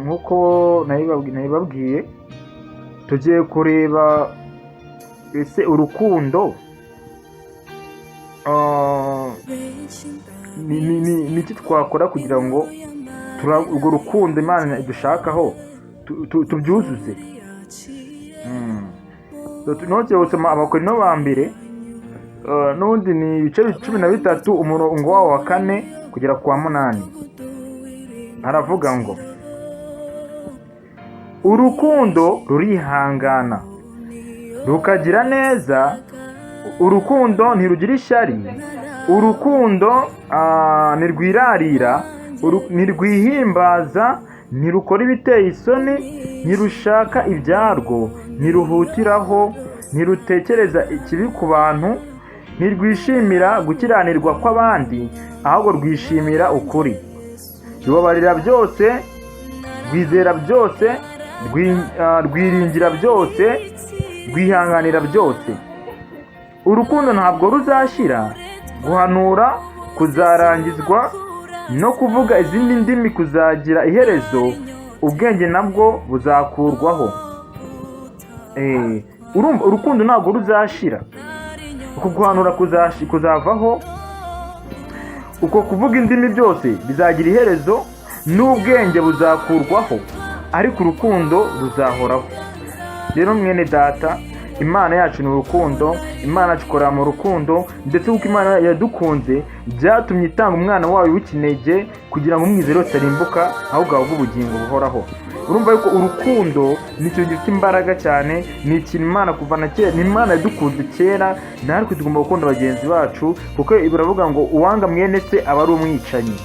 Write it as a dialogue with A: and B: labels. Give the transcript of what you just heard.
A: Nk'uko nabibabwiye, tugiye kureba ese urukundo ni iki twakora kugira ngo urwo rukundo Imana idushakaho tubyuzuze. So, nongeye gusoma Abakorinto ba mbere, n'ubundi ni ibice 13, umurongo wawo wa 4 kugera ku wa 8. Haravuga ngo: "Urukundo rurihangana, rukagira neza, urukundo ntirugira ishyari, urukundo ntirwirarira, ntirwihimbaza, ntirukora ibiteye isoni, ntirushaka ibyarwo, ntiruhutiraho, ntirutekereza ikibi ku bantu, ntirwishimira gukiranirwa kw'abandi, ahubwo rwishimira ukuri. Rubabarira byose, rwizera byose, rwiringira byose, rwihanganira byose. Urukundo ntabwo ruzashira. Guhanura kuzarangizwa, no kuvuga izindi ndimi kuzagira iherezo, ubwenge nabwo buzakurwaho." Urumva, urukundo ntabwo ruzashira, uko guhanura kuzavaho, uko kuvuga indimi, byose bizagira iherezo, n'ubwenge buzakurwaho, ariko urukundo ruzahoraho. Rero mwene data, Imana yacu ni urukundo, Imana yacu ikorera mu rukundo. Ndetse kuko Imana yadukunze, byatumye itanga umwana wayo w'ikinege kugira ngo umwizere wese arimbuka, ahubwo ahabwe ubugingo buhoraho. Urumva yuko urukundo ni ikintu gifite imbaraga cyane, ni ikintu Imana kuva na kera, ni Imana yadukunze kera, natwe tugomba gukunda bagenzi bacu, kuko biravuga ngo uwanga mwene se aba ari umwicanyi.